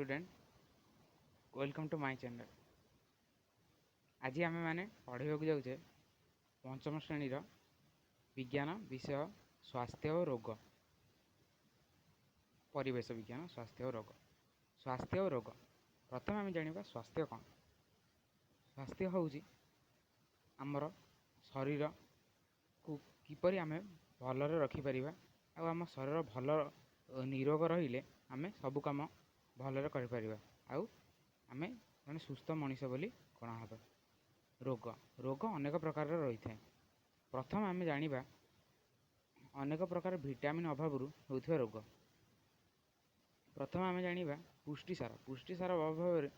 Student, welcome to my channel. ଆଜି ଆମେମାନେ ପଢ଼ିବାକୁ ଯାଉଛେ ପଞ୍ଚମ ଶ୍ରେଣୀର ବିଜ୍ଞାନ ବିଷୟ ସ୍ୱାସ୍ଥ୍ୟ ଓ ରୋଗ, ପରିବେଶ ବିଜ୍ଞାନ, ସ୍ୱାସ୍ଥ୍ୟ ଓ ରୋଗ। ସ୍ୱାସ୍ଥ୍ୟ ଓ ରୋଗ। ପ୍ରଥମେ ଆମେ ଜାଣିବା ସ୍ୱାସ୍ଥ୍ୟ କ'ଣ। ସ୍ୱାସ୍ଥ୍ୟ ହେଉଛି ଆମର ଶରୀରକୁ କିପରି ଆମେ ଭଲରେ ରଖିପାରିବା, ଆଉ ଆମ ଶରୀର ଭଲ ନିରୋଗ ରହିଲେ ଆମେ ସବୁ କାମ ଭଲରେ କରିପାରିବା, ଆଉ ଆମେ ଜଣେ ସୁସ୍ଥ ମଣିଷ ବୋଲି ଗଣା ହେବା। ରୋଗ, ରୋଗ ଅନେକ ପ୍ରକାରର ରହିଥାଏ। ପ୍ରଥମେ ଆମେ ଜାଣିବା ଅନେକ ପ୍ରକାର ଭିଟାମିନ୍ ଅଭାବରୁ ହେଉଥିବା ରୋଗ। ପ୍ରଥମେ ଆମେ ଜାଣିବା ପୁଷ୍ଟିସାର, ପୁଷ୍ଟିସାର ଅଭାବରେ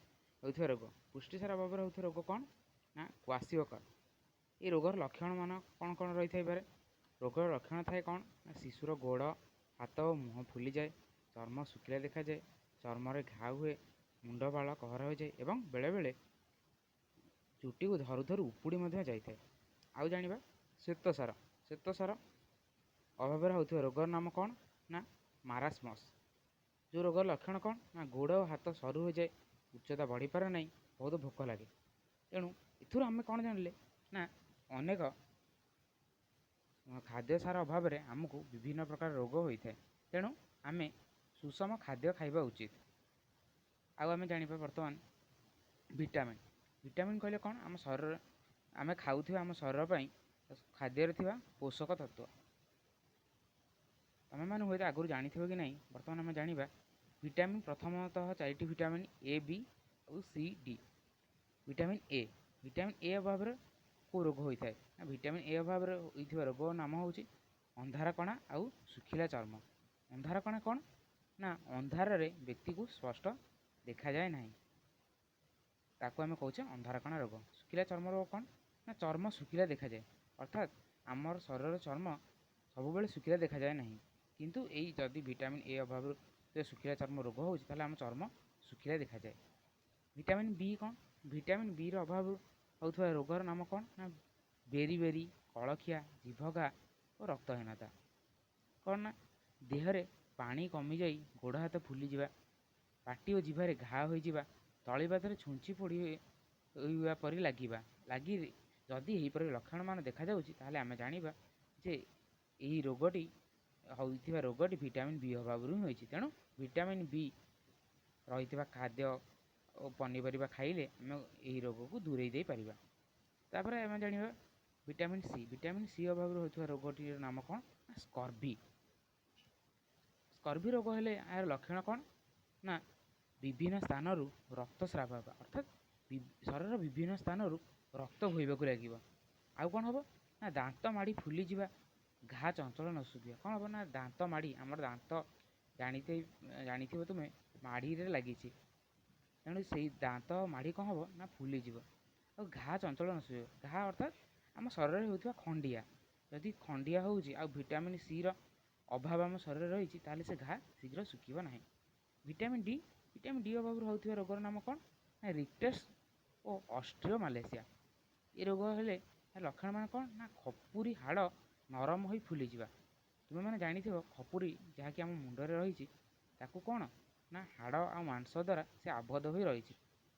ହେଉଥିବା ରୋଗ। ପୁଷ୍ଟିସାର ଅଭାବରେ ହେଉଥିବା ରୋଗ କ'ଣ ନା କ୍ୱାସିଓକର। ଏ ରୋଗର ଲକ୍ଷଣ ମାନ କ'ଣ କ'ଣ ରହିଥାଇପାରେ? ରୋଗର ଲକ୍ଷଣ ଥାଏ କ'ଣ ନା ଶିଶୁର ଗୋଡ଼, ହାତ ଓ ମୁହଁ ଫୁଲିଯାଏ, ଚର୍ମ ଶୁଖିଲା ଦେଖାଯାଏ, ଚର୍ମରେ ଘା ହୁଏ, ମୁଣ୍ଡ ବାଳ କହରା ହୋଇଯାଏ ଏବଂ ବେଳେବେଳେ ଚୁଟିକୁ ଧରୁ ଧରୁ ଉପୁଡ଼ି ମଧ୍ୟ ଯାଇଥାଏ। ଆଉ ଜାଣିବା ଶ୍ୱେତସାର। ଶ୍ୱେତସାର ଅଭାବରେ ହେଉଥିବା ରୋଗର ନାମ କ'ଣ ନା ମାରାସ୍ମସ୍। ଯେଉଁ ରୋଗର ଲକ୍ଷଣ କ'ଣ ନା ଗୋଡ଼ ଓ ହାତ ସରୁ ହୋଇଯାଏ, ଉଚ୍ଚତା ବଢ଼ିପାରେ ନାହିଁ, ବହୁତ ଭୋକ ଲାଗେ। ତେଣୁ ଏଥିରୁ ଆମେ କ'ଣ ଜାଣିଲେ ନା ଅନେକ ଖାଦ୍ୟ ସାର ଅଭାବରେ ଆମକୁ ବିଭିନ୍ନ ପ୍ରକାର ରୋଗ ହୋଇଥାଏ। ତେଣୁ ଆମେ ସୁଷମ ଖାଦ୍ୟ ଖାଇବା ଉଚିତ। ଆଉ ଆମେ ଜାଣିବା ବର୍ତ୍ତମାନ ଭିଟାମିନ୍। ଭିଟାମିନ୍ କହିଲେ କ'ଣ? ଆମ ଶରୀର, ଆମେ ଖାଉଥିବା ଆମ ଶରୀର ପାଇଁ ଖାଦ୍ୟରେ ଥିବା ପୋଷକ ତତ୍ତ୍ୱ। ତମେମାନେ ହୁଏତ ଆଗରୁ ଜାଣିଥିବ କି ନାହିଁ, ବର୍ତ୍ତମାନ ଆମେ ଜାଣିବା ଭିଟାମିନ୍। ପ୍ରଥମତଃ ଚାରିଟି ଭିଟାମିନ୍, ଏ, ବି ଆଉ C, D. Vitamin A, vitamin A ଅଭାବରେ କେଉଁ ରୋଗ ହୋଇଥାଏ ନା ଭିଟାମିନ୍ ଏ ଅଭାବରେ ହୋଇଥିବା ରୋଗ ନାମ ହେଉଛି ଅନ୍ଧାରକଣା ଆଉ ଶୁଖିଲା ଚର୍ମ। ଅନ୍ଧାରକଣା କ'ଣ ନା ଅନ୍ଧାରରେ ବ୍ୟକ୍ତିକୁ ସ୍ପଷ୍ଟ ଦେଖାଯାଏ ନାହିଁ, ତାକୁ ଆମେ କହୁଛେ ଅନ୍ଧାରକଣା ରୋଗ। ଶୁଖିଲା ଚର୍ମ ରୋଗ କ'ଣ ନା ଚର୍ମ ଶୁଖିଲା ଦେଖାଯାଏ, ଅର୍ଥାତ୍ ଆମର ଶରୀରର ଚର୍ମ ସବୁବେଳେ ଶୁଖିଲା ଦେଖାଯାଏ ନାହିଁ, କିନ୍ତୁ ଏଇ ଯଦି ଭିଟାମିନ୍ ଏ ଅଭାବରୁ ଶୁଖିଲା ଚର୍ମ ରୋଗ ହେଉଛି, ତାହେଲେ ଆମ ଚର୍ମ ଶୁଖିଲା ଦେଖାଯାଏ। ଭିଟାମିନ୍ ବି କ'ଣ? ଭିଟାମିନ୍ ବିର ଅଭାବରୁ ହେଉଥିବା ରୋଗର ନାମ କ'ଣ ନା ବେରି ବେରି, କଳଖିଆ, ଜିଭଘା ଓ ରକ୍ତହୀନତା। କ'ଣ ନା ଦେହରେ ପାଣି କମିଯାଇ ଗୋଡ଼ ହାତ ଫୁଲିଯିବା, ପାଟି ଓ ଜିଭରେ ଘା ହୋଇଯିବା, ତଳିପାଦରେ ଛୁଞ୍ଚି ଫୋଡ଼ି ହୋଇବା ପରି ଲାଗିବା ଲାଗି। ଯଦି ଏହିପରି ଲକ୍ଷଣମାନ ଦେଖାଯାଉଛି, ତାହେଲେ ଆମେ ଜାଣିବା ଯେ ଏହି ରୋଗଟି ହୋଇଥିବା ରୋଗଟି ଭିଟାମିନ୍ ବି ଅଭାବରୁ ହିଁ ହୋଇଛି। ତେଣୁ ଭିଟାମିନ୍ ବି ରହିଥିବା ଖାଦ୍ୟ ଓ ପନିପରିବା ଖାଇଲେ ଆମେ ଏହି ରୋଗକୁ ଦୂରେଇ ଦେଇପାରିବା। ତାପରେ ଆମେ ଜାଣିବା ଭିଟାମିନ୍ ସି। ଭିଟାମିନ୍ ସି ଅଭାବରୁ ହେଉଥିବା ରୋଗଟିର ନାମ କ'ଣ ନା ସ୍କର୍ଭି। ସ୍କର୍ଭି ରୋଗ ହେଲେ ଏହାର ଲକ୍ଷଣ କ'ଣ ନା ବିଭିନ୍ନ ସ୍ଥାନରୁ ରକ୍ତସ୍ରାବ ହେବା, ଅର୍ଥାତ୍ ଶରୀରର ବିଭିନ୍ନ ସ୍ଥାନରୁ ରକ୍ତ ବୋହିବାକୁ ଲାଗିବ। ଆଉ କ'ଣ ହେବ ନା ଦାନ୍ତ ମାଢ଼ି ଫୁଲିଯିବା, ଘା ଚଞ୍ଚଳ ନ ଶୁଖିବା। କ'ଣ ହେବ ନା ଦାନ୍ତ ମାଢ଼ି, ଆମର ଦାନ୍ତ ଜାଣିଥିବ ତୁମେ, ମାଢ଼ିରେ ଲାଗିଛି, ତେଣୁ ସେଇ ଦାନ୍ତ ମାଢ଼ି କ'ଣ ହେବ ନା ଫୁଲିଯିବ, ଆଉ ଘା ଚଞ୍ଚଳ ନ ଶୁଖିବ। ଘା ଅର୍ଥାତ୍ ଆମ ଶରୀରରେ ହେଉଥିବା ଖଣ୍ଡିଆ। ଯଦି ଖଣ୍ଡିଆ ହେଉଛି ଆଉ ଭିଟାମିନ୍ ସିର ଅଭାବ ଆମ ଶରୀରରେ ରହିଛି, ତାହେଲେ ସେ ଘା ଶୀଘ୍ର ଶୁଖିବ ନାହିଁ। ଭିଟାମିନ୍ ଡି, ଭିଟାମିନ୍ ଡି ଅଭାବରୁ ହେଉଥିବା ରୋଗର ନାମ କ'ଣ ନା ରିକେଟ୍ସ ଓ ଅଷ୍ଟ୍ରିଓମାଲେସିଆ। ଏ ରୋଗ ହେଲେ ଲକ୍ଷଣ ମାନେ କ'ଣ ନା ଖପୁରି ହାଡ଼ ନରମ ହୋଇ ଫୁଲିଯିବା। ତୁମେମାନେ ଜାଣିଥିବ ଖପୁରି ଯାହାକି ଆମ ମୁଣ୍ଡରେ ରହିଛି, ତାକୁ କ'ଣ ନା ହାଡ଼ ଆଉ ମାଂସ ଦ୍ୱାରା ସେ ଆବଦ୍ଧ ହୋଇ ରହିଛି,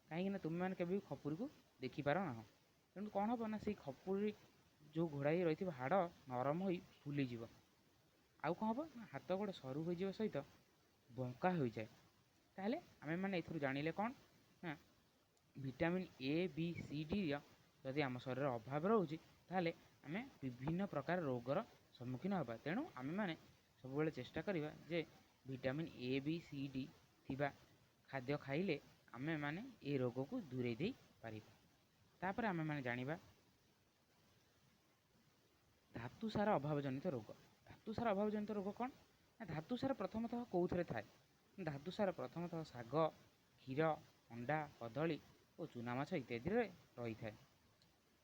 କାହିଁକିନା ତୁମେମାନେ କେବେ ବି ଖପୁରିକୁ ଦେଖିପାର ନାହଁ। ତେଣୁ କ'ଣ ହେବ ନା ସେଇ ଖପୁରି ଯେଉଁ ଘୋଡ଼ାଇ ରହିଥିବା ହାଡ଼ ନରମ ହୋଇ ଫୁଲିଯିବ। ଆଉ କ'ଣ ହେବ ନା ହାତ ଗୋଡ଼ ସରୁ ହୋଇଯିବା ସହିତ ବଙ୍କା ହୋଇଯାଏ। ତାହେଲେ ଆମେମାନେ ଏଥିରୁ ଜାଣିଲେ କ'ଣ ନା ଭିଟାମିନ୍ ଏ, ବି, ସି, ଡିର ଯଦି ଆମ ଶରୀରରେ ଅଭାବ ରହୁଛି, ତାହେଲେ ଆମେ ବିଭିନ୍ନ ପ୍ରକାର ରୋଗର ସମ୍ମୁଖୀନ ହେବା। ତେଣୁ ଆମେମାନେ ସବୁବେଳେ ଚେଷ୍ଟା କରିବା ଯେ vitamin A, B, C, D ଥିବା ଖାଦ୍ୟ ଖାଇଲେ ଆମେମାନେ ଏ ରୋଗକୁ ଦୂରେଇ ଦେଇପାରିବା। ତାପରେ ଆମେମାନେ ଜାଣିବା ଧାତୁସାର ଅଭାବଜନିତ ରୋଗ। ଧାତୁସାର ଅଭାବଜନିତ ରୋଗ କ'ଣ ନା ଧାତୁସାର ପ୍ରଥମତଃ କେଉଁଥିରେ ଥାଏ? ଧାତୁସାର ପ୍ରଥମତଃ ଶାଗ, କ୍ଷୀର, ଅଣ୍ଡା, କଦଳୀ ଓ ଚୁନାମାଛ ଇତ୍ୟାଦିରେ ରହିଥାଏ।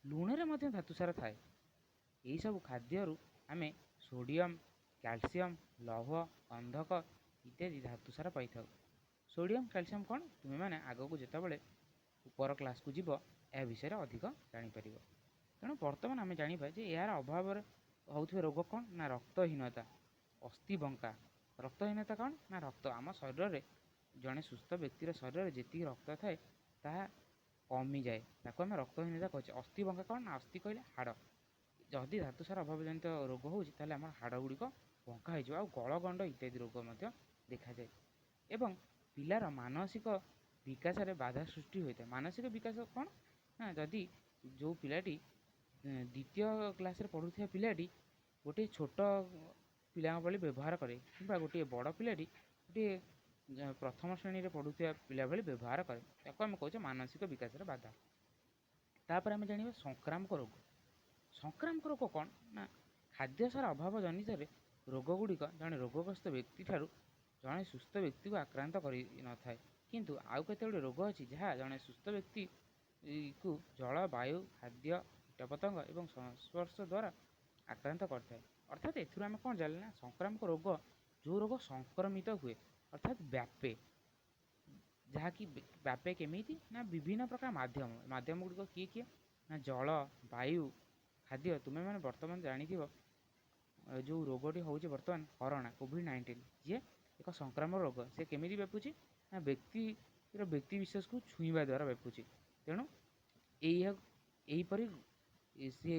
ଲୁଣରେ ମଧ୍ୟ ଧାତୁସାର ଥାଏ। ଏହିସବୁ ଖାଦ୍ୟରୁ ଆମେ ସୋଡ଼ିୟମ୍, କ୍ୟାଲସିୟମ୍, ଲୌହ, ଗନ୍ଧକ ଇତ୍ୟାଦି ଧାତୁସାର ପାଇଥାଉ। ସୋଡ଼ିୟମ୍, କ୍ୟାଲସିୟମ୍ କ'ଣ, ତୁମେମାନେ ଆଗକୁ ଯେତେବେଳେ ଉପର କ୍ଲାସ୍କୁ ଯିବ ଏହା ବିଷୟରେ ଅଧିକ ଜାଣିପାରିବ। ତେଣୁ ବର୍ତ୍ତମାନ ଆମେ ଜାଣିବା ଯେ ଏହାର ଅଭାବରେ ହେଉଥିବା ରୋଗ କ'ଣ ନା ରକ୍ତହୀନତା, ଅସ୍ଥିବଙ୍କା। ରକ୍ତହୀନତା କ'ଣ ନା ରକ୍ତ ଆମ ଶରୀରରେ ଜଣେ ସୁସ୍ଥ ବ୍ୟକ୍ତିର ଶରୀରରେ ଯେତିକି ରକ୍ତ ଥାଏ ତାହା କମିଯାଏ, ତାକୁ ଆମେ ରକ୍ତହୀନତା କହୁଛେ। ଅସ୍ଥି ବଙ୍କା କ'ଣ ନା ଅସ୍ଥି କହିଲେ ହାଡ଼। ଯଦି ଧାତୁସାର ଅଭାବ ଜନିତ ରୋଗ ହେଉଛି ତାହେଲେ ଆମର ହାଡ଼ ଗୁଡ଼ିକ ବଙ୍କା ହେଇଯିବ ଆଉ ଗଳଗଣ୍ଡ ଇତ୍ୟାଦି ରୋଗ ମଧ୍ୟ ଦେଖାଯାଏ। ଏବଂ ପିଲାର ମାନସିକ ବିକାଶରେ ବାଧା ସୃଷ୍ଟି ହୋଇଥାଏ। ମାନସିକ ବିକାଶ କ'ଣ ନା ଯଦି ଯେଉଁ ପିଲାଟି ଦ୍ୱିତୀୟ କ୍ଲାସ୍ରେ ପଢ଼ୁଥିବା ପିଲାଟି ଗୋଟିଏ ଛୋଟ ପିଲାଙ୍କ ଭଳି ବ୍ୟବହାର କରେ କିମ୍ବା ଗୋଟିଏ ବଡ଼ ପିଲାଟି ଗୋଟିଏ ପ୍ରଥମ ଶ୍ରେଣୀରେ ପଢ଼ୁଥିବା ପିଲା ଭଳି ବ୍ୟବହାର କରେ, ତାକୁ ଆମେ କହୁଛେ ମାନସିକ ବିକାଶରେ ବାଧା। ତାପରେ ଆମେ ଜାଣିବା ସଂକ୍ରାମକ ରୋଗ। ସଂକ୍ରାମକ ରୋଗ କ'ଣ ନା ଖାଦ୍ୟସାର ଅଭାବ ଜନିତରେ ରୋଗ ଗୁଡ଼ିକ ଜଣେ ରୋଗଗ୍ରସ୍ତ ବ୍ୟକ୍ତିଠାରୁ ଜଣେ ସୁସ୍ଥ ବ୍ୟକ୍ତିକୁ ଆକ୍ରାନ୍ତ କରିନଥାଏ, କିନ୍ତୁ ଆଉ କେତେ ଗୁଡ଼ିଏ ରୋଗ ଅଛି ଯାହା ଜଣେ ସୁସ୍ଥ ବ୍ୟକ୍ତିକୁ ଜଳ, ବାୟୁ, ଖାଦ୍ୟ, କୀଟପତଙ୍ଗ ଏବଂ ସଂସ୍ପର୍ଶ ଦ୍ୱାରା ଆକ୍ରାନ୍ତ କରିଥାଏ। ଅର୍ଥାତ୍ ଏଥିରୁ ଆମେ କ'ଣ ଜାଣିଲେ ନା ସଂକ୍ରାମକ ରୋଗ ଯେଉଁ ରୋଗ ସଂକ୍ରମିତ ହୁଏ ଅର୍ଥାତ୍ ବ୍ୟାପେ, ଯାହାକି ବ୍ୟାପେ କେମିତି ନା ବିଭିନ୍ନ ପ୍ରକାର ମାଧ୍ୟମ। ମାଧ୍ୟମ ଗୁଡ଼ିକ କିଏ କିଏ ନା ଜଳ, ବାୟୁ, ଖାଦ୍ୟ। ତୁମେମାନେ ବର୍ତ୍ତମାନ ଜାଣିଥିବ ଯେଉଁ ରୋଗଟି ହେଉଛି ବର୍ତ୍ତମାନ କରୋନା, କୋଭିଡ଼-19, ଯିଏ ଏକ ସଂକ୍ରାମକ ରୋଗ। ସେ କେମିତି ବ୍ୟାପୁଛି ନା ବ୍ୟକ୍ତିର ବ୍ୟକ୍ତି ବିଶେଷକୁ ଛୁଇଁବା ଦ୍ୱାରା ବ୍ୟାପୁଛି। ତେଣୁ ଏହିପରି ସେ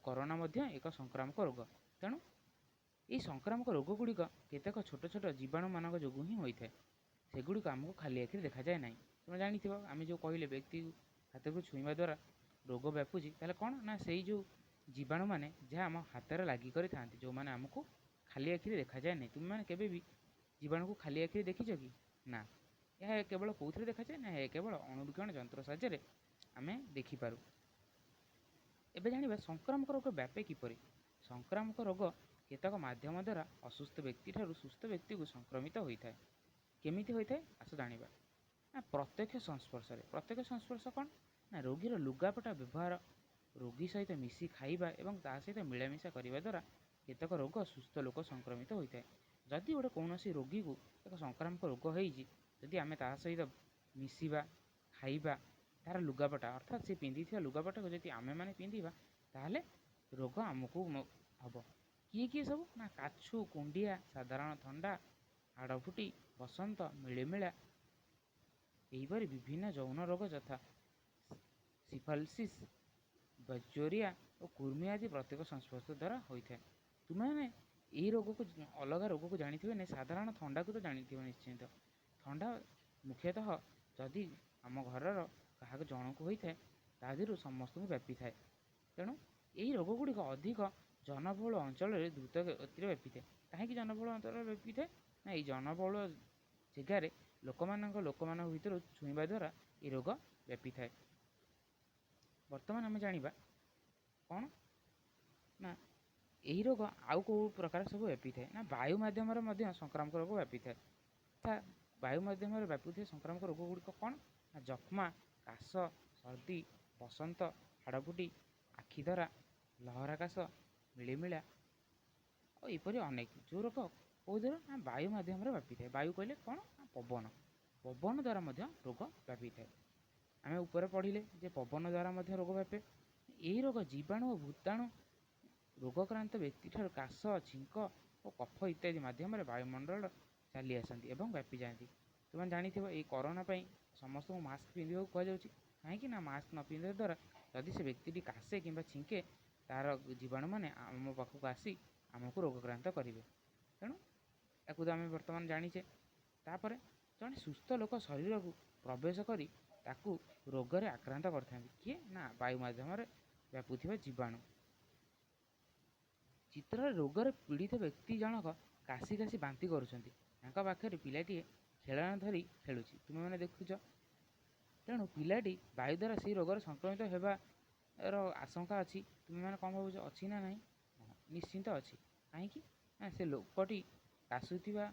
କରୋନା ମଧ୍ୟ ଏକ ସଂକ୍ରାମକ ରୋଗ। ତେଣୁ ଏହି ସଂକ୍ରାମକ ରୋଗ ଗୁଡ଼ିକ କେତେକ ଛୋଟ ଛୋଟ ଜୀବାଣୁମାନଙ୍କ ଯୋଗୁଁ ହିଁ ହୋଇଥାଏ, ସେଗୁଡ଼ିକ ଆମକୁ ଖାଲି ଆଖିରେ ଦେଖାଯାଏ ନାହିଁ। ତୁମେ ଜାଣିଥିବ ଆମେ ଯେଉଁ କହିଲେ ବ୍ୟକ୍ତି ହାତକୁ ଛୁଇଁବା ଦ୍ୱାରା ରୋଗ ବ୍ୟାପୁଛି, ତାହେଲେ କ'ଣ ନା ସେଇ ଯେଉଁ ଜୀବାଣୁମାନେ ଯାହା ଆମ ହାତରେ ଲାଗି କରିଥାନ୍ତି, ଯେଉଁମାନେ ଆମକୁ ଖାଲି ଆଖିରେ ଦେଖାଯାଏ ନାହିଁ। ତୁମେମାନେ କେବେ ବି ଜୀବାଣୁକୁ ଖାଲି ଆଖିରେ ଦେଖିଛ କି? ନା। ଏହା କେବଳ କେଉଁଥିରେ ଦେଖାଯାଏ ନା ଏହା କେବଳ ଅଣୁବୀକ୍ଷଣ ଯନ୍ତ୍ର ସାହାଯ୍ୟରେ ଆମେ ଦେଖିପାରୁ। ଏବେ ଜାଣିବା ସଂକ୍ରାମକ ରୋଗ ବ୍ୟାପେ କିପରି। ସଂକ୍ରାମକ ରୋଗ କେତେକ ମାଧ୍ୟମ ଦ୍ୱାରା ଅସୁସ୍ଥ ବ୍ୟକ୍ତିଠାରୁ ସୁସ୍ଥ ବ୍ୟକ୍ତିକୁ ସଂକ୍ରମିତ ହୋଇଥାଏ। କେମିତି ହୋଇଥାଏ ଆସ ଜାଣିବା। ନା ପ୍ରତ୍ୟକ୍ଷ ସଂସ୍ପର୍ଶରେ। ପ୍ରତ୍ୟକ୍ଷ ସଂସ୍ପର୍ଶ କ'ଣ ନା ରୋଗୀର ଲୁଗାପଟା ବ୍ୟବହାର, ରୋଗୀ ସହିତ ମିଶି ଖାଇବା ଏବଂ ତା ସହିତ ମିଳାମିଶା କରିବା ଦ୍ୱାରା କେତେକ ରୋଗ ସୁସ୍ଥ ଲୋକ ସଂକ୍ରମିତ ହୋଇଥାଏ। ଯଦି ଗୋଟେ କୌଣସି ରୋଗୀକୁ ଏକ ସଂକ୍ରାମକ ରୋଗ ହେଇଛି, ଯଦି ଆମେ ତା ସହିତ ମିଶିବା, ଖାଇବା, ତାର ଲୁଗାପଟା ଅର୍ଥାତ୍ ସେ ପିନ୍ଧିଥିବା ଲୁଗାପଟାକୁ ଯଦି ଆମେମାନେ ପିନ୍ଧିବା ତାହେଲେ ରୋଗ ଆମକୁ ହେବ। କିଏ କିଏ ସବୁ ନା କାଛୁ, କୁଣ୍ଡିଆ, ସାଧାରଣ ଥଣ୍ଡା, ହାଡ଼ଫୁଟି, ବସନ୍ତ, ମିଳିମିଳା, ଏହିପରି ବିଭିନ୍ନ ଯୌନ ରୋଗ ଯଥା ସିଫାଲିସିସ୍, ଗଜୋରିଆ ଓ କୁର୍ମି ଆଦି ପ୍ରତ୍ୟକ୍ଷ ସଂସ୍ପର୍ଶ ଦ୍ୱାରା ହୋଇଥାଏ। ତୁମେମାନେ ଏହି ରୋଗକୁ ଅଲଗା ରୋଗକୁ ଜାଣିଥିବେ ନା ସାଧାରଣ ଥଣ୍ଡାକୁ ତ ଜାଣିଥିବ ନିଶ୍ଚିନ୍ତ। ଥଣ୍ଡା ମୁଖ୍ୟତଃ ଯଦି ଆମ ଘରର କାହାକୁ ଜଣକୁ ହୋଇଥାଏ ତା ଦେହରୁ ସମସ୍ତଙ୍କୁ ବ୍ୟାପିଥାଏ। ତେଣୁ ଏହି ରୋଗ ଗୁଡ଼ିକ ଅଧିକ ଜନବହୁଳ ଅଞ୍ଚଳରେ ଦ୍ରୁତ ଗତିରେ ବ୍ୟାପିଥାଏ। କାହିଁକି ଜନବହୁଳ ଅଞ୍ଚଳରେ ବ୍ୟାପିଥାଏ ନା ଏଇ ଜନବହୁଳ ଜାଗାରେ ଲୋକମାନଙ୍କ ଭିତରୁ ଛୁଇଁବା ଦ୍ୱାରା ଏହି ରୋଗ ବ୍ୟାପିଥାଏ। ବର୍ତ୍ତମାନ ଆମେ ଜାଣିବା କ'ଣ ନା ଏହି ରୋଗ ଆଉ କେଉଁ ପ୍ରକାର ସବୁ ବ୍ୟାପିଥାଏ ନା ବାୟୁ ମାଧ୍ୟମରେ ମଧ୍ୟ ସଂକ୍ରାମକ ରୋଗ ବ୍ୟାପିଥାଏ। ତଥା ବାୟୁ ମାଧ୍ୟମରେ ବ୍ୟାପୁଥିବା ସଂକ୍ରାମକ ରୋଗ ଗୁଡ଼ିକ କ'ଣ ନା ଯକ୍ଷ୍ମା, କାଶ, ସର୍ଦ୍ଦି, ବସନ୍ତ, ହାଡ଼ଫୁଟି, ଆଖିଧରା, ଲହରା କାଶ, ମିଳିମିଳା ଆଉ ଏପରି ଅନେକ। ଯେଉଁ ରୋଗ କେଉଁ ଦ୍ୱାରା ନା ବାୟୁ ମାଧ୍ୟମରେ ବ୍ୟାପିଥାଏ। ବାୟୁ କହିଲେ କ'ଣ ନା ପବନ। ପବନ ଦ୍ୱାରା ମଧ୍ୟ ରୋଗ ବ୍ୟାପିଥାଏ। ଆମେ ଉପରେ ପଢ଼ିଲେ ଯେ ପବନ ଦ୍ୱାରା ମଧ୍ୟ ରୋଗ ବ୍ୟାପେ। ଏହି ରୋଗ ଜୀବାଣୁ ଓ ଭୂତାଣୁ ରୋଗକ୍ରାନ୍ତ ବ୍ୟକ୍ତିଠାରୁ କାଶ, ଛିଙ୍କ ଓ କଫ ଇତ୍ୟାଦି ମାଧ୍ୟମରେ ବାୟୁମଣ୍ଡଳ ଚାଲି ଆସନ୍ତି ଏବଂ ବ୍ୟାପିଯାଆନ୍ତି। ତୁମେ ଜାଣିଥିବ ଏଇ କରୋନା ପାଇଁ ସମସ୍ତଙ୍କୁ ମାସ୍କ ପିନ୍ଧିବାକୁ କୁହାଯାଉଛି। କାହିଁକି ନା ମାସ୍କ ନ ପିନ୍ଧିବା ଦ୍ୱାରା ଯଦି ସେ ବ୍ୟକ୍ତିଟି କାଶେ କିମ୍ବା ଛିଙ୍କେ ତା'ର ଜୀବାଣୁମାନେ ଆମ ପାଖକୁ ଆସି ଆମକୁ ରୋଗକ୍ରାନ୍ତ କରିବେ। ତେଣୁ ୟାକୁ ତ ଆମେ ବର୍ତ୍ତମାନ ଜାଣିଛେ। ତାପରେ ଜଣେ ସୁସ୍ଥ ଲୋକ ଶରୀରକୁ ପ୍ରବେଶ କରି ତାକୁ ରୋଗରେ ଆକ୍ରାନ୍ତ କରିଥାନ୍ତି। କିଏ ନା ବାୟୁ ମାଧ୍ୟମରେ ବ୍ୟାପୁଥିବା ଜୀବାଣୁ। ଚିତ୍ରରେ ରୋଗରେ ପୀଡ଼ିତ ବ୍ୟକ୍ତି ଜଣକ କାଶି କାଶି ବାନ୍ତି କରୁଛନ୍ତି। ତାଙ୍କ ପାଖରେ ପିଲାଟିଏ ଖେଳଣା ଧରି ଖେଳୁଛି, ତୁମେମାନେ ଦେଖୁଛ। ତେଣୁ ପିଲାଟି ବାୟୁ ଦ୍ୱାରା ସେଇ ରୋଗରେ ସଂକ୍ରମିତ ହେବାର ଆଶଙ୍କା ଅଛି। ତୁମେମାନେ କ'ଣ ଭାବୁଛ, ଅଛି ନା ନାହିଁ? ହଁ, ନିଶ୍ଚିନ୍ତ ଅଛି। କାହିଁକି ନା ସେ ଲୋକଟି କାଶୁଥିବା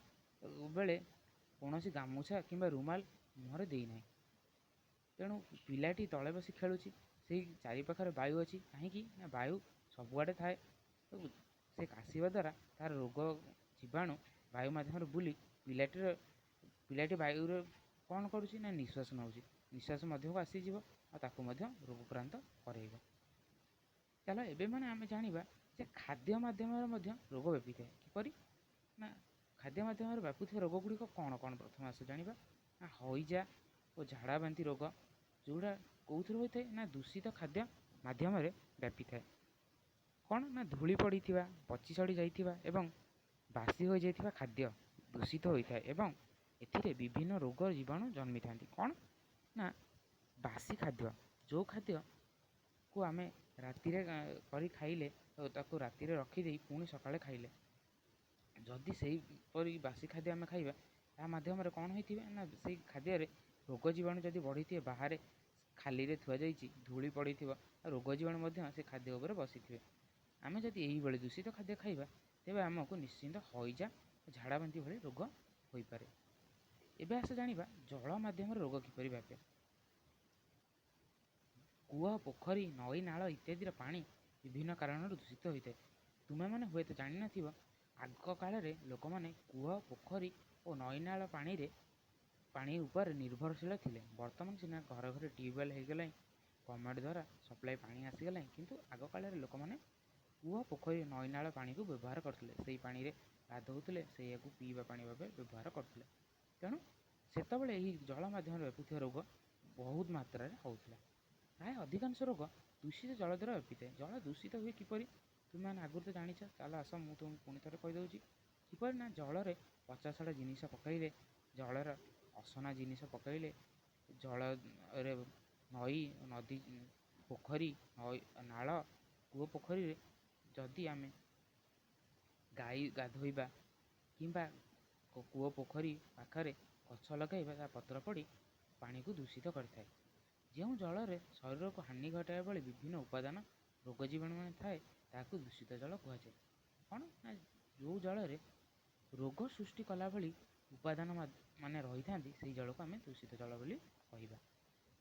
ବେଳେ କୌଣସି ଗାମୁଛା କିମ୍ବା ରୁମାଲ ମୁହଁରେ ଦେଇନାହିଁ। ତେଣୁ ପିଲାଟି ତଳେ ବସି ଖେଳୁଛି, ସେଇ ଚାରିପାଖରେ ବାୟୁ ଅଛି। କାହିଁକି ନା ବାୟୁ ସବୁଆଡ଼େ ଥାଏ। ସେ କାଶିବା ଦ୍ୱାରା ତା'ର ରୋଗ ଜୀବାଣୁ ବାୟୁ ମାଧ୍ୟମରେ ବୁଲି ପିଲାଟି ବାୟୁରେ କ'ଣ କରୁଛି ନା ନିଶ୍ୱାସ ନେଉଛି, ନିଶ୍ୱାସ ମଧ୍ୟକୁ ଆସିଯିବ ଆଉ ତାକୁ ମଧ୍ୟ ରୋଗକ୍ରାନ୍ତ କରାଇବ। ଚାଲ ଏବେ ମାନେ ଆମେ ଜାଣିବା ଯେ ଖାଦ୍ୟ ମାଧ୍ୟମରେ ମଧ୍ୟ ରୋଗ ବ୍ୟାପିଥାଏ କିପରି। ନା ଖାଦ୍ୟ ମାଧ୍ୟମରେ ବ୍ୟାପୁଥିବା ରୋଗ ଗୁଡ଼ିକ କ'ଣ କ'ଣ ପ୍ରଥମେ ଆସ ଜାଣିବା। ନା ହଇଜା ଓ ଝାଡ଼ାବାନ୍ତି ରୋଗ, ଯେଉଁଟା କେଉଁଥିରୁ ହୋଇଥାଏ ନା ଦୂଷିତ ଖାଦ୍ୟ ମାଧ୍ୟମରେ ବ୍ୟାପିଥାଏ। କ'ଣ ନା ଧୂଳି ପଡ଼ିଥିବା, ପଚି ସଢ଼ି ଯାଇଥିବା ଏବଂ ବାସି ହୋଇଯାଇଥିବା ଖାଦ୍ୟ ଦୂଷିତ ହୋଇଥାଏ ଏବଂ ଏଥିରେ ବିଭିନ୍ନ ରୋଗ ଜୀବାଣୁ ଜନ୍ମିଥାନ୍ତି। କ'ଣ ନା ବାସି ଖାଦ୍ୟ, ଯେଉଁ ଖାଦ୍ୟକୁ ଆମେ ରାତିରେ କରି ଖାଇଲେ ଓ ତାକୁ ରାତିରେ ରଖିଦେଇ ପୁଣି ସକାଳେ ଖାଇଲେ, ଯଦି ସେହିପରି ବାସି ଖାଦ୍ୟ ଆମେ ଖାଇବା, ତା ମାଧ୍ୟମରେ କ'ଣ ହୋଇଥିବେ ନା ସେଇ ଖାଦ୍ୟରେ ରୋଗ ଜୀବାଣୁ ଯଦି ବଢ଼ିଥିବେ, ବାହାରେ ଖାଲିରେ ଥୁଆଯାଇଛି, ଧୂଳି ପଡ଼ିଥିବ, ରୋଗ ଜୀବାଣୁ ମଧ୍ୟ ସେ ଖାଦ୍ୟ ଉପରେ ବସିଥିବେ। ଆମେ ଯଦି ଏହିଭଳି ଦୂଷିତ ଖାଦ୍ୟ ଖାଇବା, ତେବେ ଆମକୁ ନିଶ୍ଚିନ୍ତ ହଇଜା, ଝାଡ଼ାବାନ୍ତି ଭଳି ରୋଗ ହୋଇପାରେ। ଏବେ ଆସ ଜାଣିବା ଜଳ ମାଧ୍ୟମରେ ରୋଗ କିପରି ବ୍ୟାପେ। କୂଅ, ପୋଖରୀ, ନଈ, ନାଳ ଇତ୍ୟାଦିର ପାଣି ବିଭିନ୍ନ କାରଣରୁ ଦୂଷିତ ହୋଇଥାଏ। ତୁମେମାନେ ହୁଏତ ଜାଣିନଥିବ, ଆଗ କାଳରେ ଲୋକମାନେ କୂଅ, ପୋଖରୀ ଓ ନଈ ନାଳ ପାଣି ଉପରେ ନିର୍ଭରଶୀଳ ଥିଲେ। ବର୍ତ୍ତମାନ ସିନା ଘରେ ଘରେ ଟ୍ୟୁବୱେଲ୍ ହେଇଗଲାଣି, ଗଭର୍ଣ୍ଣମେଣ୍ଟ ଦ୍ୱାରା ସପ୍ଲାଏ ପାଣି ଆସିଗଲାଣି, କିନ୍ତୁ ଆଗ କାଳରେ ଲୋକମାନେ କୂଅ, ପୋଖରୀ, ନଈ ନାଳ ପାଣିକୁ ବ୍ୟବହାର କରୁଥିଲେ। ସେଇ ପାଣିରେ ଗାଧୋଉଥିଲେ, ସେଇଆକୁ ପିଇବା ପାଣି ଭାବେ ବ୍ୟବହାର କରୁଥିଲେ। ତେଣୁ ସେତେବେଳେ ଏହି ଜଳ ମାଧ୍ୟମରେ ବ୍ୟାପୁଥିବା ରୋଗ ବହୁତ ମାତ୍ରାରେ ହେଉଥିଲା। ପ୍ରାୟ ଅଧିକାଂଶ ରୋଗ ଦୂଷିତ ଜଳ ଦ୍ୱାରା ବ୍ୟାପିଥାଏ। ଜଳ ଦୂଷିତ ହୁଏ କିପରି, ତୁମେମାନେ ଆଗରୁ ତ ଜାଣିଛ। ଚାଲ ଆସ, ମୁଁ ତୁମକୁ ପୁଣି ଥରେ କହିଦେଉଛି କିପରି ନା ଜଳରେ ପଚାସଢ଼ା ଜିନିଷ ପକାଇଲେ, ଜଳର ଅସନା ଜିନିଷ ପକାଇଲେ, ଜଳରେ ନଈ, ନଦୀ, ପୋଖରୀ, ନଈ, ନାଳ, କୂଅ, ପୋଖରୀରେ ଯଦି ଆମେ ଗାଈ ଗାଧୋଇବା କିମ୍ବା କୂଅ ପୋଖରୀ ପାଖରେ ଗଛ ଲଗାଇବା, ତା ପତ୍ର ପଡ଼ି ପାଣିକୁ ଦୂଷିତ କରିଥାଏ। ଯେଉଁ ଜଳରେ ଶରୀରକୁ ହାନି ଘଟାଇବା ଭଳି ବିଭିନ୍ନ ଉପାଦାନ, ରୋଗ ଜୀବାଣୁମାନେ ଥାଏ, ତାହାକୁ ଦୂଷିତ ଜଳ କୁହାଯାଏ। କ'ଣ ନା ଯେଉଁ ଜଳରେ ରୋଗ ସୃଷ୍ଟି କଲା ଭଳି ଉପାଦାନ ମାନେ ରହିଥାନ୍ତି, ସେଇ ଜଳକୁ ଆମେ ଦୂଷିତ ଜଳ ବୋଲି କହିବା।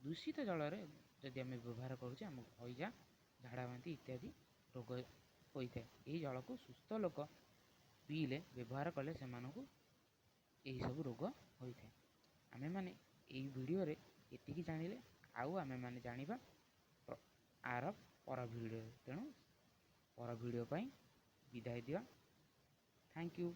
ଦୂଷିତ ଜଳରେ ଯଦି ଆମେ ବ୍ୟବହାର କରୁଛେ, ଆମକୁ ହଇଜା, ଝାଡ଼ାବାନ୍ତି ଇତ୍ୟାଦି ରୋଗ ହୋଇଥାଏ। ଏହି ଜଳକୁ ସୁସ୍ଥ ଲୋକ ପିଇଲେ, ବ୍ୟବହାର କଲେ ସେମାନଙ୍କୁ ଏହିସବୁ ରୋଗ ହୋଇଥାଏ। ଆମେମାନେ ଏଇ ଭିଡ଼ିଓରେ ଏତିକି ଜାଣିଲେ, ଆଉ ଆମେମାନେ ଜାଣିବା ଆର ପର ଭିଡ଼ିଓରେ। ତେଣୁ ପର ଭିଡ଼ିଓ ପାଇଁ ବିଦାୟ ଦିଅ। Thank you.